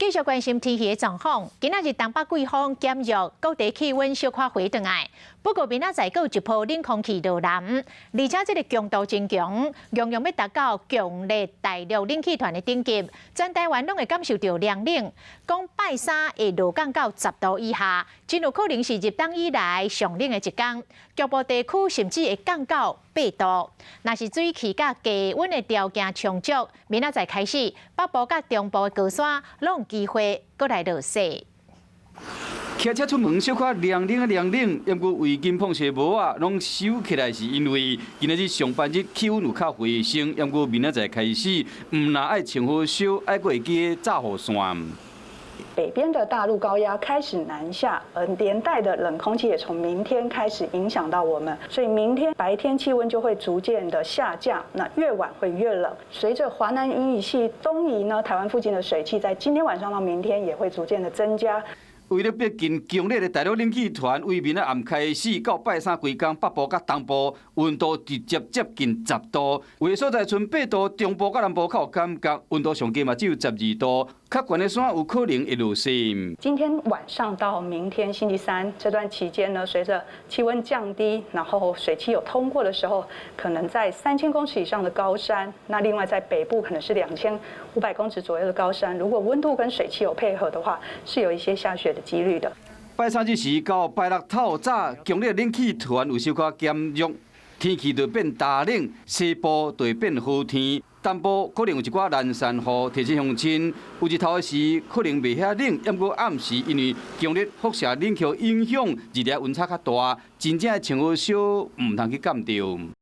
繼續關心天氣的狀況，今仔日東北季風減弱，各地氣溫小可回轉來。不過明仔載閣有一波冷空氣落南，而且這个強度真強，容容欲達到強烈大陸冷氣團的等級，全台灣攏會感受著涼冷。講拜三會落降到10度以下，真有可能是入冬以來上冷的一工。局部地區甚至會降到8度。若是水汽佮低溫的條件充足，明仔載開始，北部佮中部的高山攏有機會閣來落雪。騎車出門小可涼冷啊涼冷，毋過圍巾膨雪帽仔攏收起來，是因為今仔日上班日氣溫有較回升，毋過明仔載開始，毋但愛穿好少，愛閣會記罩雨傘。北邊的大陸高壓開始南下，而連帶的冷空氣也從明天開始影響到我們，所以明天白天氣溫就會逐漸的下降，那越晚會越冷。隨着華南雲雨系東移呢，台灣附近的水汽在今天晚上到明天也會逐漸的增加。為了逼近強烈的大陸冷氣團，為明仔暗開始到拜三規工，北部佮東部溫度直接接近十度，有的所在賰8度，中部佮南部較有感覺，溫度上低嘛只有12度，較懸的山有可能會落雪。今天晚上到明天星期三這段期間呢，隨着氣溫降低，然後水汽有通過的時候，可能在3000公尺以上的高山，那另外在北部可能是2500公尺左右的高山，如果溫度跟水汽有配合的話，是有一些下雪的幾率的。拜三日時到拜六透早，強烈冷氣團有小可減弱，天氣就變焦冷，西部就會變好天，東部可能有一寡南山雨。提醒鄉親，有日頭的時可能袂遐冷，毋過暗時因為強烈輻射冷卻影響，日夜溫差較大，真正穿好少，毋通去感著。